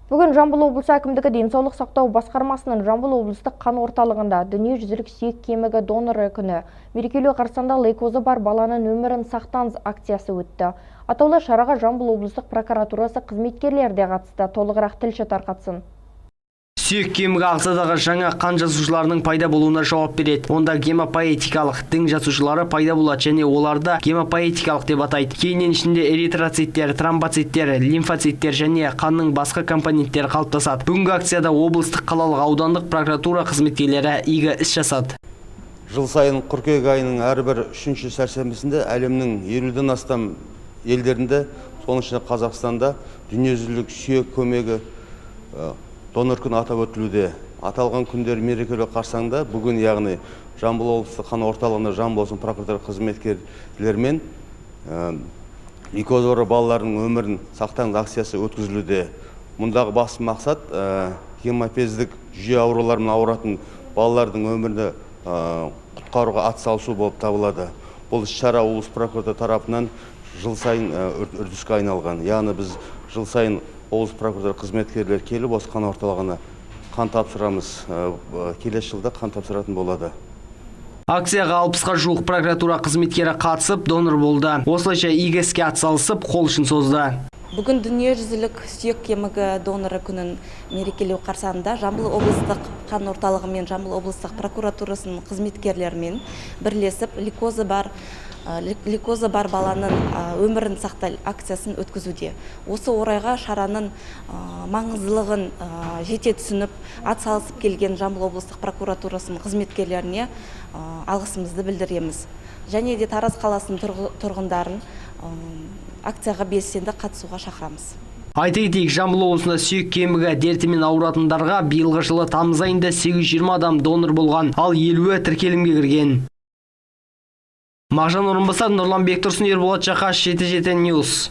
Бүгін Жамбыл облысы әкімдігі денсаулық сақтау басқармасының Жамбыл облыстық қан орталығында Дүниежүзілік сүйек кемігі доноры күні мерекелеу қарсаңында «Лейкозы бар баланың өмірін сақтаңыз» акциясы өтті. Атаулы шараға Жамбыл облыстық прокуратурасы қызметкерлері де қатысты. Толығырақ тілші тарқатсын. Сүйек кемігі ағзадағы жаңа қан жасушаларының пайда болуына жауап береді. Онда гемопоэтикалық дің жасушалары пайда болады және оларды гемопоэтикалық деп атайды. Кейіннен ішінде эритроциттер, тромбоциттер, лимфоциттер және қанның басқа компоненттері қалыптасады. Бүгінгі акцияда облыстық, қалалық, аудандық прокуратура қызметкерлері игі іс жасады. Жыл сайын қыркүйек айының әрбір үшінші сәрсенбісінде әлемнің 50-ден астам елдерінде, соның ішінде Қазақстанда, Дүниежүзілік сүйек кемігі донор күні атап өтілуде. Аталған күндер мерекелеу қарсаңында бүгін, яғни Жамбыл облыстық қан орталығында Жамбыл облысының прокуратура қызметкерлерімен «Лейкозы бар балалардың өмірін сақтаңыз» акциясы өткізілуде. Мұндағы басты мақсат гемопоэздік жүйе ауруларымен ауыратын балалардың өмірін құтқаруға атсалысу болып табылады. Бұл іс шара облыс прокуратура тарапынан жыл сайын үрдіске айналған, яғни біз жыл сайын облыс прокуратура қызметкерлері келіп, осы қан орталығына қан тапсырамыз. Келесі жылда қан тапсыратын болады. Акцияға 60-қа жуық прокуратура қызметкері қатысып, донор болды. Осылайша игі іске атсалысып, қол ұшын созды. Бүгін Дүниежүзілік сүйек кемігі доноры күнін мерекелеу қарсаңында Жамбыл облыстық қан орталығы мен Жамбыл облыстық прокуратурасының қызметкерлерімен бірлесіп лейкозы бар баланың өмірін сақта акциясын өткізуде. Осы орайға шараның маңыздылығын жете түсініп, атсалысып келген Жамбыл облыстық прокуратурасының қызметкерлеріне алғысымызды білдіреміз. Және де Тараз қаласының тұрғындарын акцияға белсенді қатысуға шақырамыз. Айта кетейік, Жамбыл облысында сүйек кемігі дертімен ауыратындарға биылғы жылы тамыз айында 820 адам донор болған, ал 50-і тіркелімге кірген. Мағжан Орынбасар, Нұрлан Бектұрсын, Ерболат Жақаш, 77 News.